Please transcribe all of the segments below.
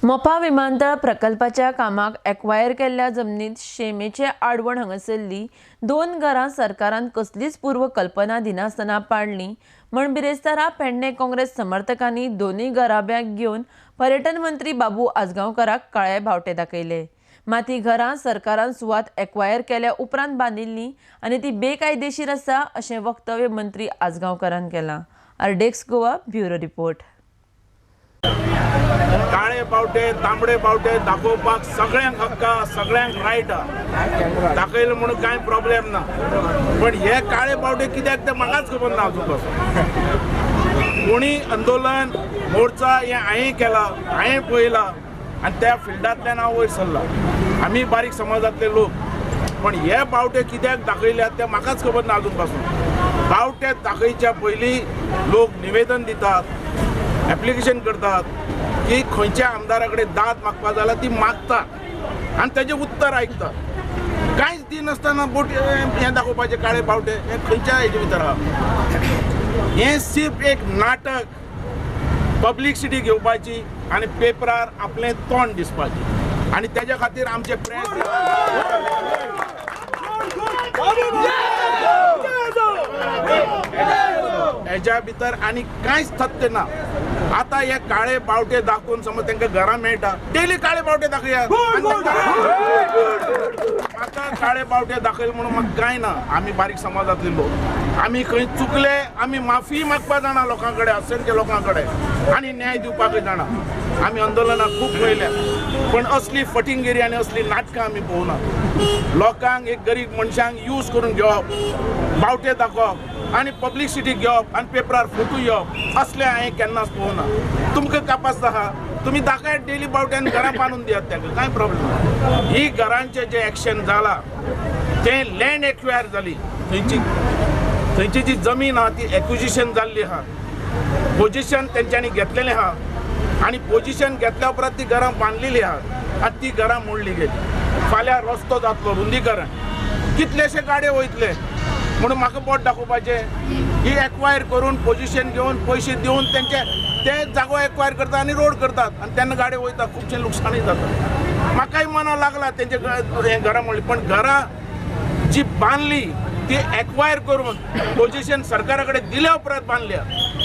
मोपा विमानतळ प्रकल्पाच्या कामाक एक्वायर केल्ल्या जमनीत शेमेचे आडवण हांगासरली दोन घरां सरकारान कसलीच पूर्व कल्पना दिनासतना पाडली म्हण बिरेस्तारा पेडणे काँग्रेस समर्थकांनी दोनूय घराब्यांक घेवन पर्यटन मंत्री बाबू आजगांवकाराक काळे बावटे दाखयले. मात ही घरां सरकारान सुवात एक्वायर केल्या उपरांत बांदिल्ली आनी ती बेकायदेशीर आसा अशें वक्तव्य मंत्री आजगांवकारान केलां. RDX Goa bureau report. काळे बावटे तांबडे बावटे दाखोवपाक सगळ्यांक हक्क, सगळ्यांक रायट आहा, दाखयले म्हणून कांय प्रॉब्लेम ना. पण हे काळे बावटे कित्याक ते म्हाकाच खबर ना अजून पासून. कोणी आंदोलन मोर्चा हे हांवें केला, हांवें पळयला आनी त्या फिल्डांतल्यान हांव वयर सरला. आमी बारीक समाजांतले लोक, पण हे बावटे कित्याक दाखयल्यात ते म्हाकाच खबर ना अजून पासून. बावटे दाखयच्या पयलीं लोक निवेदन दितात, एप्लिकेशन करतात की खंयच्या आमदारा कडेन दाद मागपा जाल्यार ती मागतात आनी तेजें उत्तर आयकतात. कांयच दिनासतना बोट हें दाखोवपाचें काळे बावटे हें खंयच्या हेजे भितर आहा. हें सिर्फ एक नाटक, पब्लिसिटी घेवपाची आनी पेपरार आपलें तोंड दिसपाचें, आनी तेज्या खातीर आमचे प्रेस हेज्या भितर आनी कांयच तथ्य ना. आता हे काळे बावटे दाखोवन समज तांकां घरां मेळटा, डेली काळे बावटे दाखयात. म्हाका काळे बावटे दाखयले म्हणून म्हाका कांय ना. आमी बारीक समाजांतले लोक, आमी खंय चुकले आमी माफी मागपा जाणा लोकां कडेन, असंख्य लोकां कडेन, आनी न्याय दिवपाकय जाणा. आमी आंदोलनां खूब पळयल्या, पण असली फटिंगिरी आनी असली नाटकां आमी पळोवना. लोकांक एक गरीब मनशांक यूज करून घेवप, बावटे दाखोवप आनी पब्लिसिटी घेवप आनी पेपरार फोटो येवप असलें हांवें केन्नाच पळोवना. तुमकां कापास आहा, तुमी दाखयात डेली बावटे आनी घरां बांदून दियात ताका, कांय प्रॉब्लेम ना. ही घरांचें जें एक्शन जालां तें लँड एक्वायर जाली, थंयची जी जमीन आहा ती एक्विजिशन जाल्ली आहा, पोजिशन तेंच्यांनी घेतलेलें आहा आनी पोजिशन घेतल्या उपरांत ती घरां बांदलेली आहा आनी ती घरां मोडली गेली. फाल्यां रस्तो जातलो रुंदीकरण, कितलेशे गाडये वयतले म्हणून म्हाका बोट दाखोवपाचें. ही एक्वायर करून पोजिशन घेवन पयशे दिवन तेंचे ते जागो एक्वायर करता आनी रोड करतात आनी तेन्ना गाडये वयता, खुबशें लुकसाणूय जाता. म्हाकाय मना लागला तेंचे हें घरां म्हणली, पण घरां जी बांदली ती एक्वायर करून पोजिशन सरकारा कडेन दिल्या उपरांत बांदल्या.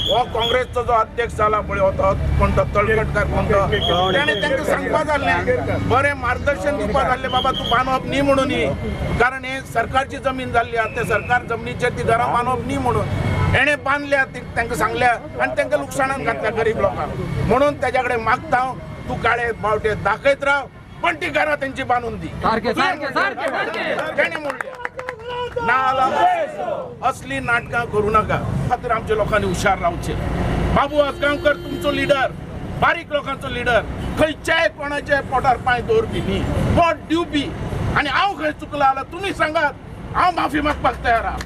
हो काँग्रेसचो जो अध्यक्ष जाला पळय, हो तो कोण तो तळकटकार कोण तो, तेणें तांकां सांगपा जाल्लें, बरें मार्गदर्शन दिवपा जाल्लें, बाबा तूं बांदप न्ही म्हणून ही, कारण हे सरकारची जमीन जाल्ली आहा, ते सरकार जमनीचेर ती घरां बांदप न्ही म्हणून हेणें बांदल्या, तांकां सांगल्या आनी तांकां लुकसाणान घातल्या गरीब लोकांक. म्हणून तेज्या कडेन मागता हांव, तूं काळे बावटे दाखयत राव, पण ती घरां तेंची बांदून दी. तेणें म्हणलें ना असली नाटकां करूं नाका. खातीर आमच्या लोकांनी हुशार रावचें. बाबू आजगांवकर तुमचो लिडर, बारीक लोकांचो लिडर, खंयच्याय कोणाच्या पोटार पांय दवरपी न्ही, पोट दिवपी. आनी हांव खंय चुकला जाल्यार तुमी सांगात, हांव माफी मागपाक तयार आहा.